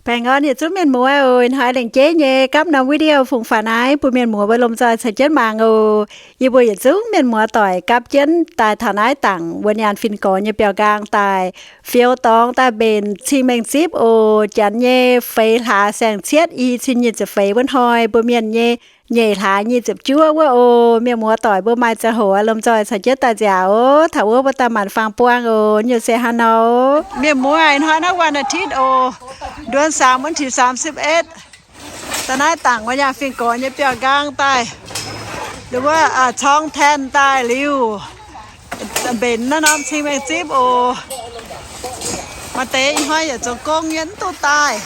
Baengh orn yietc zungv mienh muoz oc. Ih hnoi lengc jeiv nyei gapv norm video fungx faaux naaiv bun mienh muoz mbuo lomh nzoih caux jienv mangc oc. Yie mbuo yietc zungv mienh muoz doic gapv jienv daaih taux naaiv dangc wuov nyaanh fin-gorx nyei biauv-nqaang daaih fiou dorngx daaih mbenc cing-mengh zipv oc. Janx nyei feix hlaax saeng-cietv i cin nyic ziepc feix wuov hnoi, mbuo mienh nyei nyeic hlaax nyic ziepc juov wuov oc. Mienh muoz doic mbuo maaih ziangh hoc lomh nzoih caux jienv daaih nziaauc oc. Taux wuov mbuo daaih maanc faang buangh oc. Nyei se haaix nor? Mienh muoz, ih hnoi naaiv วันอาทิตย์ oc. เดือนสาม วันที่สามสิบเอ็ด daaih naaiv dangc wuov nyaanh fin-gorx nyei biauv-nqaang daaih, wuov corng taen daaih liuz, mbenc naaiv norm cing-mengh zipv oc. Maaih deix ih hnoi yaac zoux gong nyei mv duqv daaih.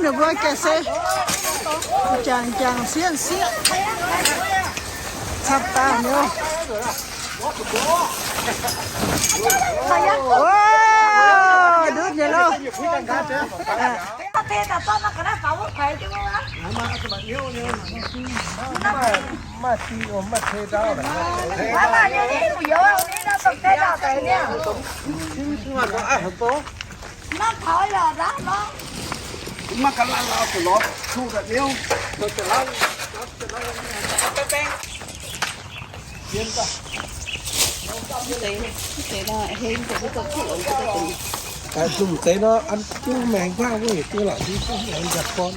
Ninh mbuo gengh se jangx jangx sieqv sieqv, camv daaih nyei. Ndutv nyei loh. Maaih di, maaih tei ndau. Maiv ga'naaiv lauh zuqc lorz kuh daaih niouv. Deix nor, an juv maengx nqaang wuov yietc diuh la'bieiv gorn.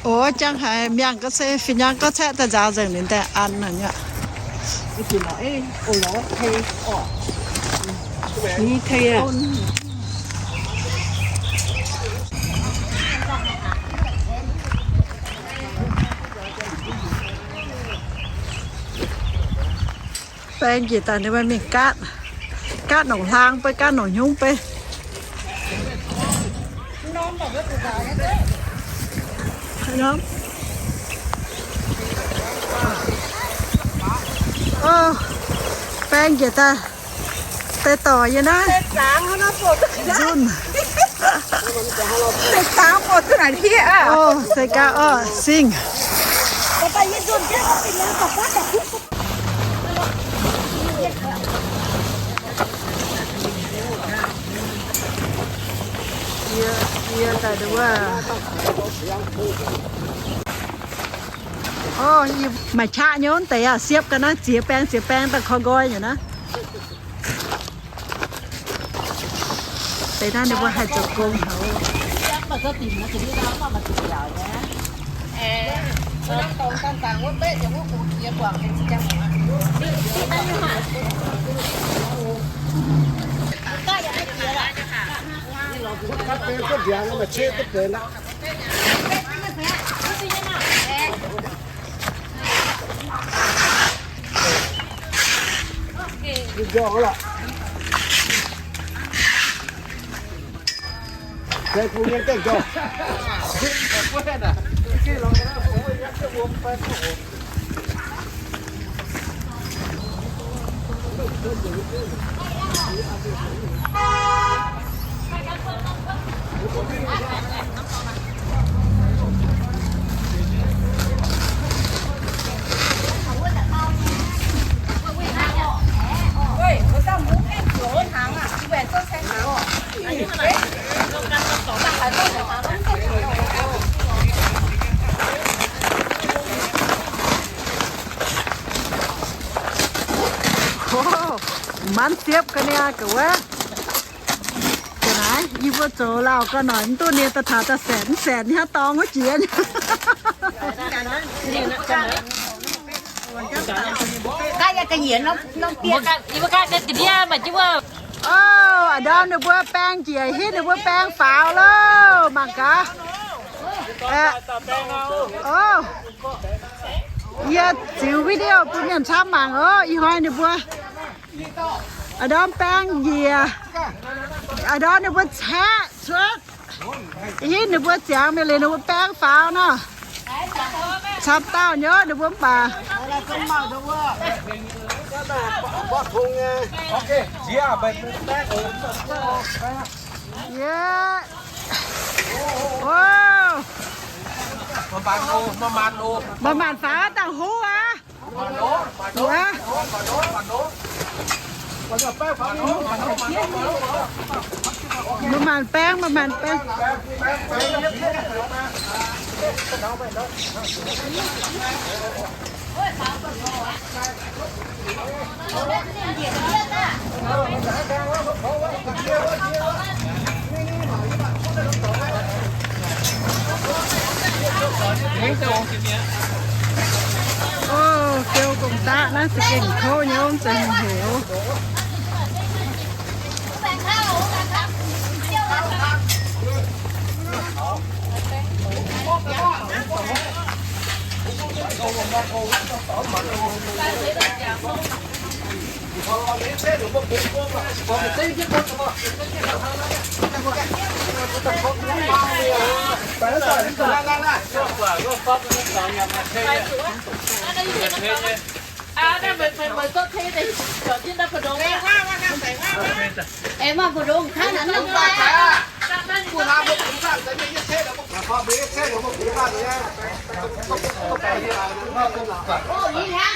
Oc, jangx haic, miangh ga'se fin-nyangv gorngv caeqv daaih nzaaux nzengc ninh daaih an nor nyei. Baeng njiec daaih ninh mbuo mingh gaatv, gaatv nongc hlaang beiv, gaatv nongc hnyungv beiv. Baeng njiec daaih, deix dorc yie naaiv nzunh. Seix gaax orqc, singh. Yie, yie daaih wuov. Orqv, maaih qaqv nyei wuov deix aac, siepv ga'naaiv ziex baeng ziex baeng daaih koi nqoi nyei naaiv. Deix naaiv ninh mbuo haih zoux gong haic. Manv siepv ga'naaiv ga'wuov. Ga'naaiv yie mbuo zoux lauh ga'naaiv mv duqv ninh daaih taux daaih saenx saenx hnyouv dorng wuov jiex. Ov, a'ndorm ninh mbuo baeng njiec hitv ninh mbuo baeng faaux loh, mangc gaax. Ov, yie ziux video bun mienh camv mangc oc. Ih hnoi ninh mbuo A'ndorm baeng njiec, a'ndorm ninh mbuo caeqv cuotv. Ih hnoi ninh mbuo ziangx mingh liuz ninh mbuo baeng faaux nor, camv dauh nyei ninh mbuo mv baac. Yie, o, maaih maanc faaux dangh huv aqv. Maaih maanc baeng, maaih maanc baeng. O, fiou gong-daqv naaiv za'gengh kouv nyei, mv zeiz heuc. Oh, yes.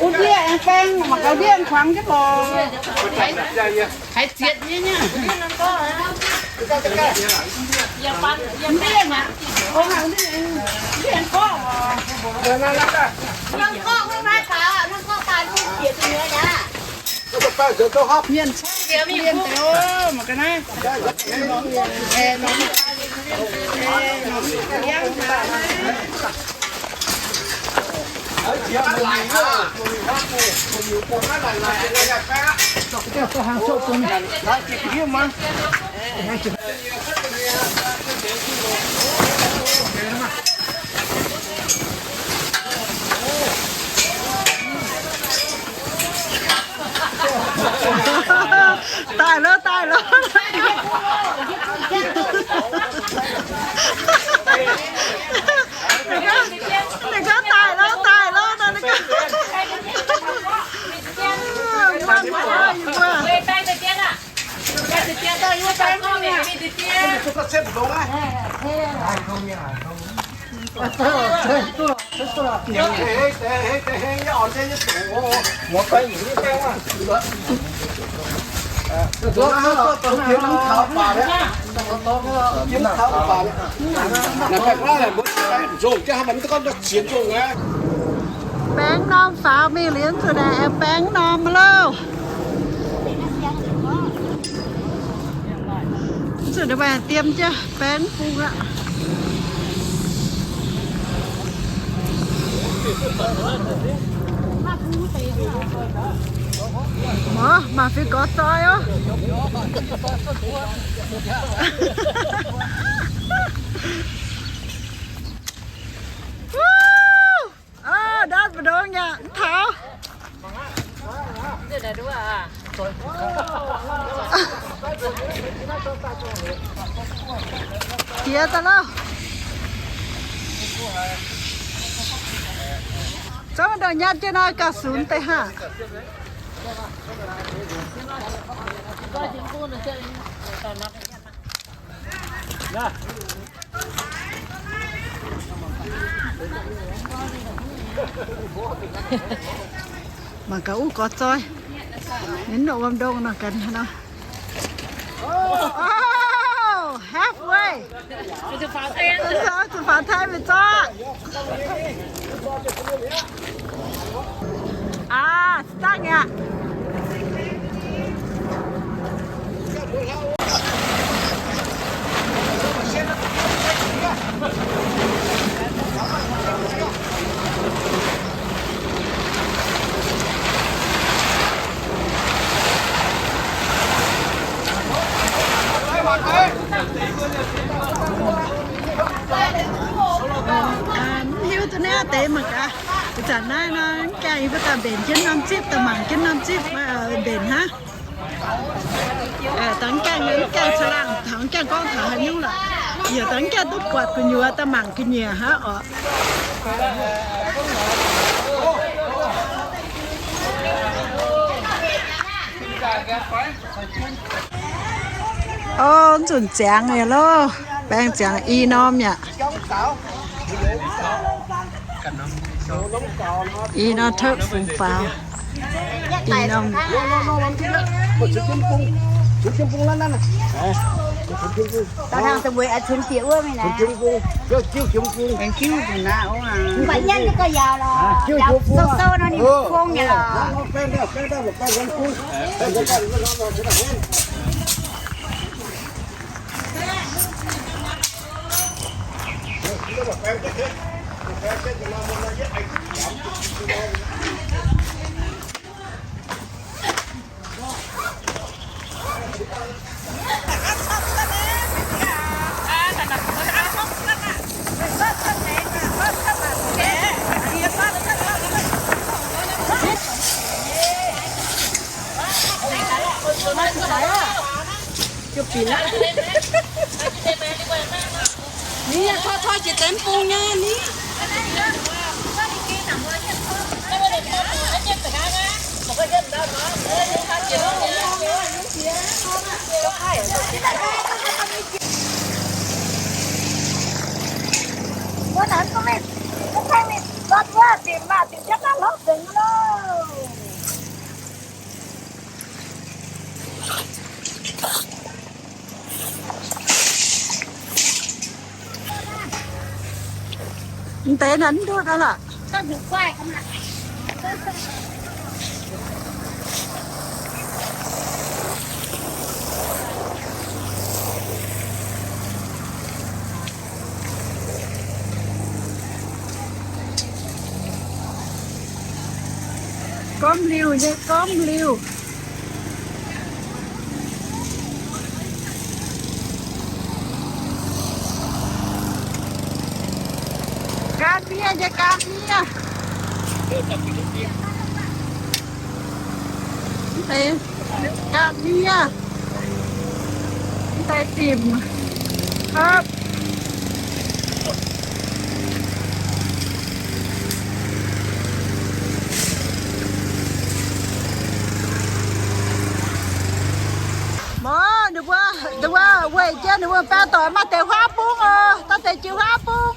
Ui, ndiev aengx baeng, mangc gaax ndiev aengx kuangx jienv mv baac. Haiz zietc nyei nyei. Ndiev aengx, ndiev aengx gorngv oc. Gorngv maiv baac, gorngv baac duqv zietc nyei aqv. Mienh congx mienh deix oc, mangc gaax naaiv. Daaih loh, daaih loh. Ninh gorngv, ninh gorngv daaih loh, daaih loh nor, ninh gorngv. Muonz, muonz, yie mbuo. Baeng norm faaux mingh liuz, zuqc naaic aengx baeng norm loh. Zuqc naaic maaih diem jienv baeng bung aqv. Mv, maaih fingx gorx zoi oc. Aa, ndau mbu'ndongx yaac mv taux. Jiex daaih lauh. Zungv ndongc nyatv jienv nor gauh sunx deix haah. Mangc gaax uv gorx zoi. Ninh nor wuom ndongh nor ganh haaix nor. Oh, halfway. Zuqc faaux taaih mingh zorqv. Aa, start aqv. Mv hiuv duqv naaiv deix mangc gaax. Ih zanc naaiv nor, mv gaengh yie mbuo daaih mbenc jienv norm zipv, daaih mangc jienv norm zipv, mbenc hnangv. Dangh mv gaengh, mv gaengh caangh laangh taux, mv gaengh gorngv taux haaix nyungc lorqc. Yaac dangh mv gaengh duqv buatc gu'nyuoz daaih mangc ga'nyiec hnangv oc. O, nzunc ziangx nyei loh, baeng ziangx i norm yaac. I norm เทิร์ก fungx faaux. I norm. Ni, toi toi jiex deix bung nyei ni. Wuov naaiv mingh, mv gaengh mingh lorz wuov dingc maah, dingc jienv naaiv hlopv nzengc loh. Mv deix naaiv ndutv aqv lorqc. Gormv liuh nyei, gormv liuh. Gaam miev nyei, gaam miev. Gaam miev. Daaih dimc. Hopv. Mor, ninh mbuo, ninh mbuo weih jienv ninh mbuo baeng doic maaih deix huaav bung oc. Daaih deix jiex huaav bung.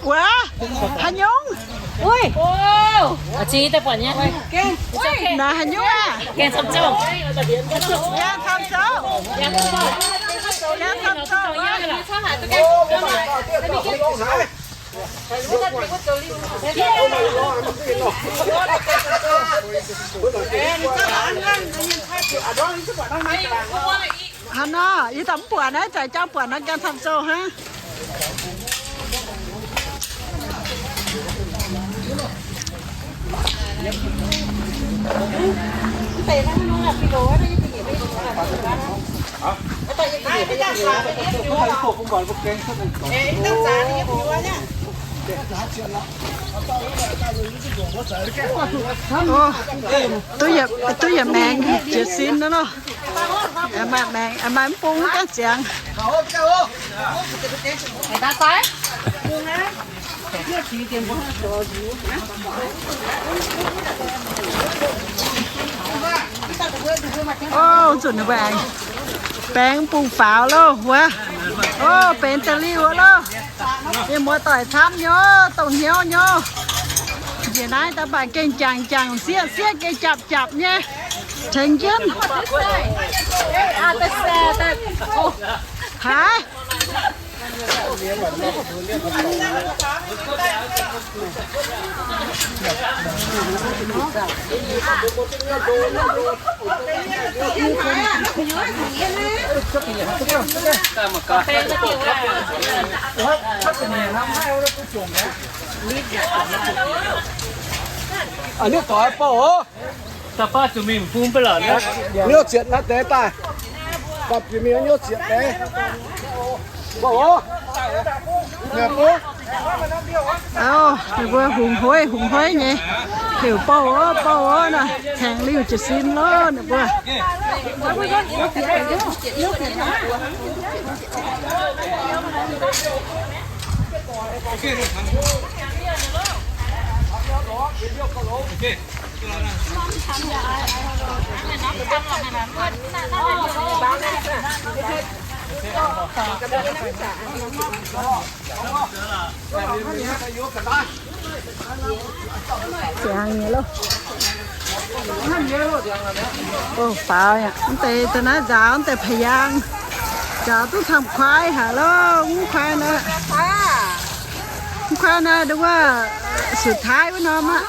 Wuov, haaix nyungc? Naaiv haaix nyungc aqv? Gaeng camv zouv. Gaeng camv zouv. Hnangv nor, yie daaih mv buatc naaiv, zaaix jauv buatc naaiv gaeng camv zouv hnangv. Duqv yietc, duqv yietc maengx jiez sin nor. Maaih maengx, maaih mv bung ganh ziangx. Ov, zuqc ninh mbuo aengx baeng bung faaux loh wuov. Ov, benx da'liuh loh. Mienh muoz-doic camv nyei, dongh hnyouv nyei. Njiec naaiv daaih mv baac gengh jangx jangx, sieqv sieqv, gengh japc japc nyei. Tengx jienv. Haiz. Aa, niouv doix bouh oc. Niouv zietc naaiv deix daaih. Bapv jiex mingh niouv zietc deix. Bouh oc. Ov, ninh mbuo hungx hueiv hungx hueiv nyei. Heuc bouh oc, bouh oc nor, tengx liuh jiez sin loh ninh mbuo. Ziangx nyei loh. Ov, faaux yaac mv deix da'naaiv nzaaux mv deix พะยาง, nzaaux duqv camv kuaaiv haic loh. Mv kuaaiv naaiv, mv kuaaiv naaiv nduov wuov สุดท้าย wuov norm aqv.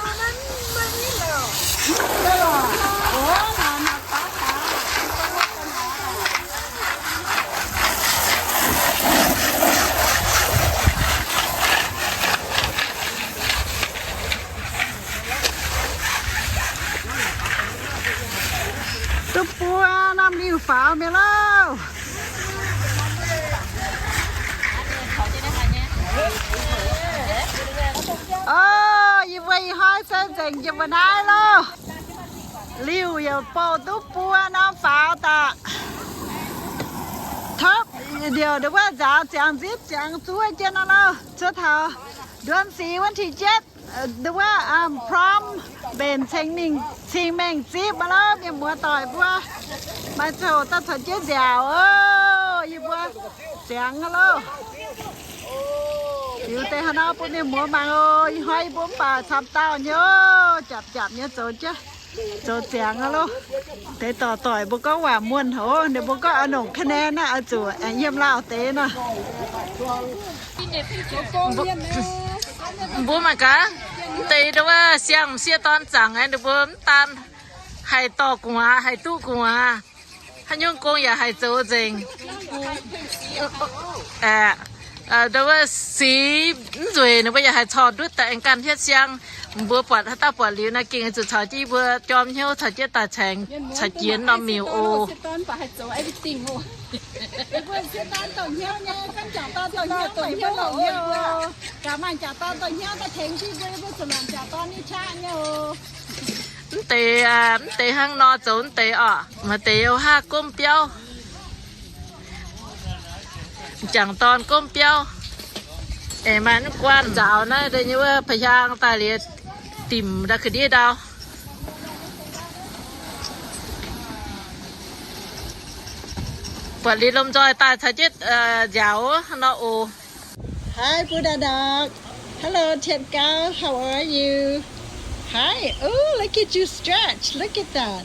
Duqv buo norm liuh faaux mi'aqv loh. Ov, yie mbuo ih hnoi se nzengc jiex mbuo naaiv loh. Liuh yaac bouh duqv buo norm faaux daaih. Topv ndiouc nduov wuov nzaaux ziangx nzipv ziangx zuov jienv nor loh. Cuotv taux เดือนสี่ วันที่เจ็ด nduov wuov, prom mbenc ceng mingh cing mengh zipv maiv louh. Mienh muoz-doic mbuo maaih ziangh hoc daaih caux jienv nziaauc oc. Yie mbuo ziangx aqv loh. Liuz deix haaix nor bun mienh muoz mangc oc. Ih hnoi yie mbuo mv baac camv dauh nyei oc. Japc japc nyei zoux jienv, zoux ziangx aqv loh. Deix dorc doic mbuo gorngv waac muonh hoc, ninh mbuo gorngv oix nongc คะแนน naaiv, oix zuqc aengx yiem lauh deix nor. Mbuo mangc gaax, mv deix nduov wuov siang m'sieqv dorn zaangc aeqv, ninh mbuo mv daan haih dorh gu'nguaaz, haih duqv gu'nguaaz. Haaix nyungc gong yaac haih zoux nzengc. Aeqv, nduov wuov six mv nzueic, ninh mbuo yaac haih corc ndutv daaih aengx ganh hietv siang. Mbuo buatc haaix dauh buatc liuz naaiv gengh zuqc caux jienv mbuo jorm hnyouv caux jienv daaih caengx caux jienv norm miuc oc. Mv deix, mv deix hnangv nor zoux mv deix orqc. Maaih deix youh haav gomv biauv, m'jangc dorn gomv biauv, aengx maaih mv guanh nzaaux naaiv deix nyei wuov พะยาง daaih liuz dimc ndau ga'ndiev ndau. Buatc liuz lomh nzoih daaih caux jienv nziaauc nor oc. Hi, Buddha dog. Hello, Tian Gao. How are you? Hi. Oh, look at you stretch. Look at that.